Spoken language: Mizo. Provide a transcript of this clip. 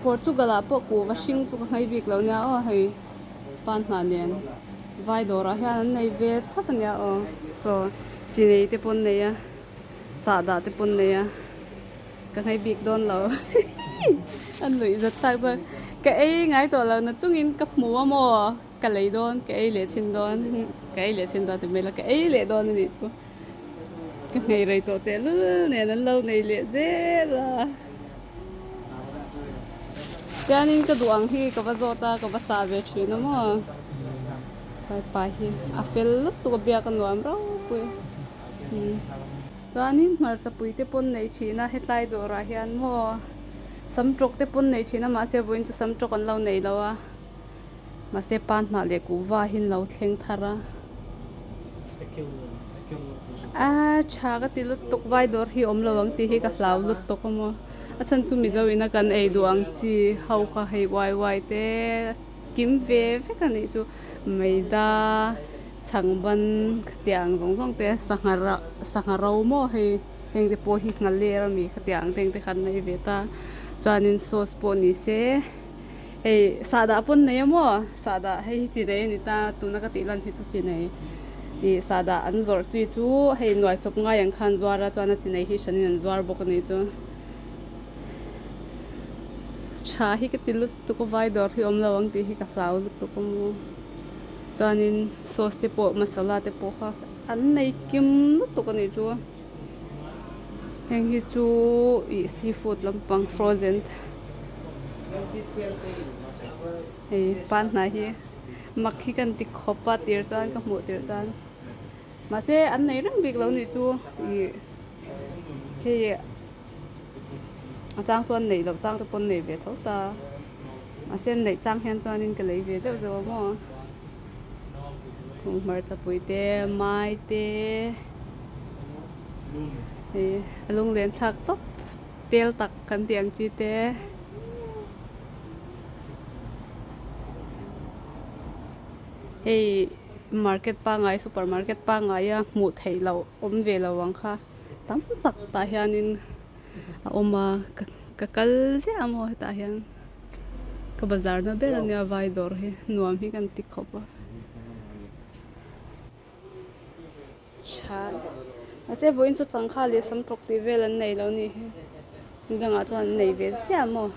Portugal ah pawh kuhva hring chu ka nghei bik lo nia aw hei pan hnah nen vai dawrah hian an nei ve thlap a nia aw saw chi nei te pawh an nei a sahdah te pawh an nei a ka nghei bik dawn lo a nuih zat thlak chuan ka ei ngai tawh lo na chungin ka hmu a maw ka lei dawn ka ei leh chhin dawn ka ei leh chhin dawn ti mai ila ka ei leh dawn a nih chu. Ka nghei rei tawh tehlul nen an lo nei leh zel a. Chuanin ka duh ang hi ka va zawt a, ka va chah ve thin a maw. Pai hi a fel lutuk a biak a nuam ropui. Chuanin hmarcha pui te pawn nei thin a hetlai dawrah hian maw samtawk te pawn nei thin a mahse vawiin chu samtawk an lo nei lo a. Mahse pa hnah leh kuhva hi an lo thleng thar a. A tha ka ti lutuk vai dawr hi awm lo ang tih hi ka hlau lutuk a maw. A chhan chu Mizo ina kan ei duh ang chi ho kha hei uai uai te kim ve vek a nih chu. Maida chhangban khatiang zawng zawng te sangha rah sangha ro maw hei heng te pawh hi nghaler ami khatiang te ang te kha an nei ve ta. Chuanin sauce pawh ni se. Hei sahdah pawn nei a maw sahdah hei hi chi nei a ni ta tuna ka tih lan hi chu chi nei ih sahdah an zawrh chi chu hei nuai chawp ngai ang khan zuar a chuan a chi nei hi hranin an zuar bawk a nih chu tha hi ka ti lutuk a vai dawr hi awm lo ang tih hi ka hlau lutuk a maw chuanin sauce te pawh masala te pawh kha an nei kim lutuk a nih chu. Heng hi chu ih seafood lampang frozen hei pan hnai hi mak hi kan ti khawp a tir chuan ka hmuh tir chuan mahse an nei reng bik lo nih chu ih hei a chang chuan neih loh chang te pawh an nei ve tho ta mahse an neih chang hian chuanin ka lei ve zeuh zeuh a maw hmarcha pui te mai te. Hei a lunglen thlak tawp tel tak kan tih ang chi te hei market pangngai super market pangngai a hmuh theih loh awm ve lo ang kha tam tak tah hianin a awm a ka kal ziah a maw hetah hian ka bazar na ber ania vai dawr hi nuam hi kan ti khawp a. Tha mahse vawiin chu changkha leh sam tawk tih vel an nei lo nih hi ni dangah chuan an nei ve chiah maw.